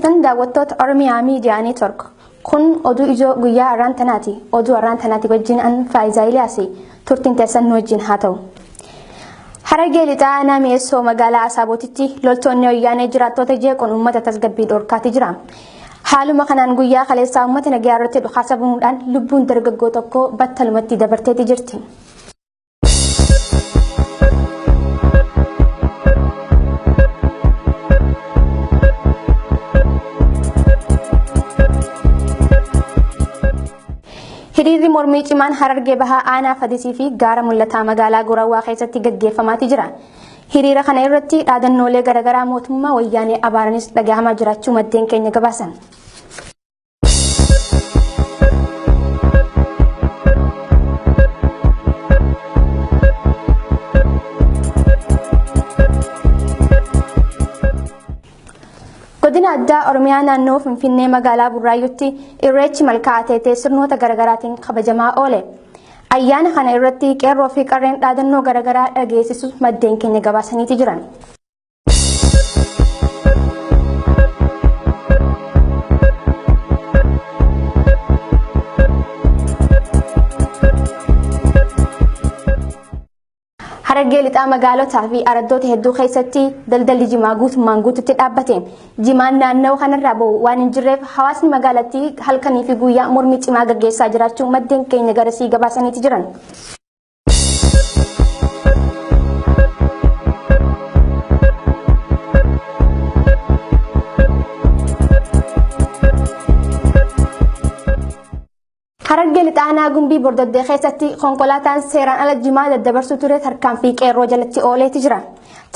jirtan daawwattoota Oromiyaa Miidiyaa Neetwork. Kun oduu ijoo guyyaa har'aan tanaati. Oduu har'aan tanaati wajjin an Faayisaa Iliyaasi. Turtiin teessan nu wajjin haa ta'u. Harargee lixaa aanaa Mi'eessoo magaalaa Asaabotitti loltoonni wayyaanee jiraattota jeequun uummata tasgabbii dhorkaati jira. Haaluma kanaan guyyaa kaleessaa uummata nagayaa irratti dhukaasa banuudhaan lubbuun dargaggoo tokkoo battalumatti dabarteeti jirti. Hiriirri mormii cimaan Harargee Bahaa Aanaa Fadisii fi Gaara Mul'ataa magaalaa Gorawwaa keessatti gaggeeffamaati jira. Hiriira kana irratti dhaadannoolee garaagaraa mootummaa wayyaanee abaaranis dhagahamaa jiraachuu maddeen keenya gabaasan. Godina Addaa Oromiyaa naannoo Finfinnee magaalaa Burraayyuutti Irreechi Malkaa Ateetee sirnoota garaagaraatiin kabajamaa oole. Ayyaana kana irratti qeerroo fi qarreen dhaadannoo garaagaraa dhageessisu maddeen keenya gabaasaniiti jiran. Harargee Lixaa magaalotaa fi araddoota hedduu keessatti daldalli jimaa guutummaan guututti dhaabbate. Jimaan naannawa kanarraa bahu waan hin jirreef hawaasni magaalattii halkanii fi guyyaa mormii cimaa gaggeessaa jiraachuu maddeen keenya garasii gabaasaniiti jiran. Harargee Lixaa Aanaa Gumbii Bordoddee keessatti konkolaataan seeraan ala jimaa daddabarsuu ture tarkaanfii qeerroo jalatti ooleeti jira.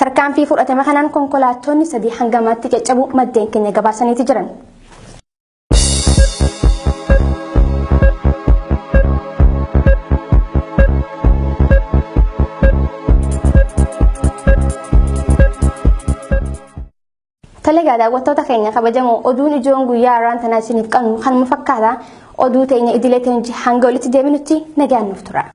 Tarkaanfii fudhatame kanaan konkolaattonni sadii hangamaatti caccabuu maddeen keenya gabaasaniiti jiran. Tole egaa daawwattoota keenya kabajamoo oduun ijoon guyyaa har'aan tanaa isiniif qabnu kanuma fakkaata. Oduu teenya idilee teenya hanga walitti deebinutti nagaan nuuf tura.